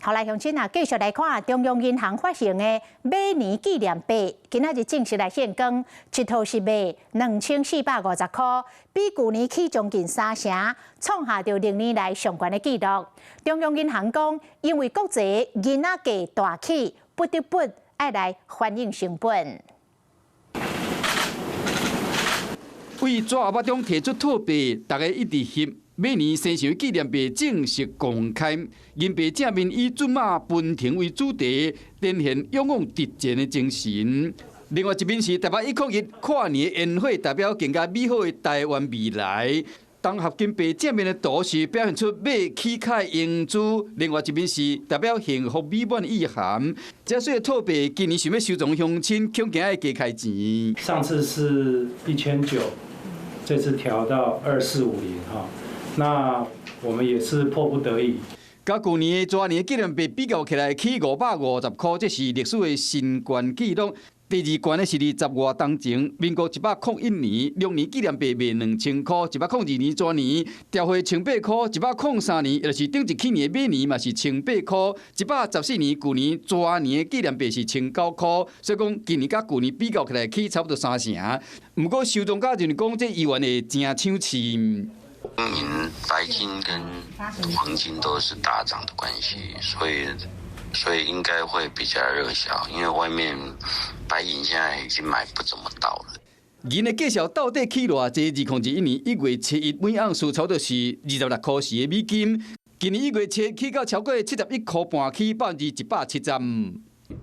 好來，鄉親啊，繼續來看中央銀行發行的馬年紀念幣，今仔日正式來現光，一套是賣2450塊，比舊年起將近三成，創下著歷年來上懸的紀錄。中央銀行講，因為國際銀仔價大起，不得不愛來反映成本。為紙盒仔中提出套幣，大家一直翕。馬年生肖紀念幣正式公開，銀幣正面以駿馬奔騰為主題，展現勇往直前的精神。另外一面是台北101跨年煙火，代表更加美好的台灣未來。銅合金幣正面的圖是表現出馬起凱英姿，另外一面是代表幸福美滿的意涵。這水的套幣今年想欲收藏鄉親，恐驚愛加開錢。上次是1900，這次調到2450哈。那我們也是迫不得已。佮舊年的蛇年紀念幣比較起來，起550塊，這是歷史的新懸紀錄。第二懸的是20外冬前，民國101年，龍年紀念幣賣2000塊，102年蛇年調回1800塊，103年，也就是頂一起年的馬年嘛是1800塊，114年舊年蛇年紀念幣是1900塊，所以講今年佮舊年比較起來起差不多三成。毋過收藏家就是講，這猶原會誠搶市。銀白金跟黃金都是大漲的關係，所以應該會比較熱銷，因為外面白銀現在已經買不怎麼到了。銀的價數到底起偌濟？2021年1月7日每盎司差不多是26塊四的美金，今年1月7起到超過71塊半，起170%。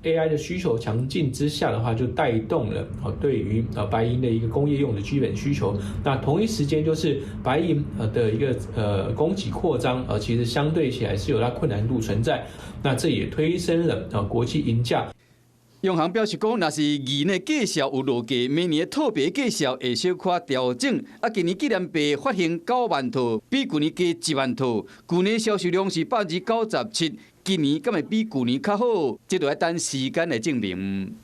AI 的需求強勁之下的話，就帶動了啊對於白銀的一個工業用的基本需求。那同一時間就是白銀的一個供給擴張，其實相對起來是有它困難度存在。那這也推升了國際銀價。央行表示講，若是銀的價數有落價，明年的套幣價數會小可調整。啊，今年紀念幣發行9萬套，比舊年加1萬套。舊年銷售量是97%，今年敢會比舊年較好？這就愛等時間來證明。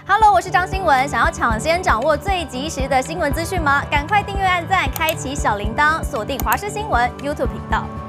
Hello，我是張新聞，想要搶先掌握最及時的新聞資訊嗎？趕快訂閱、按讚、開啟小鈴鐺，鎖定華視新聞 YouTube 頻道。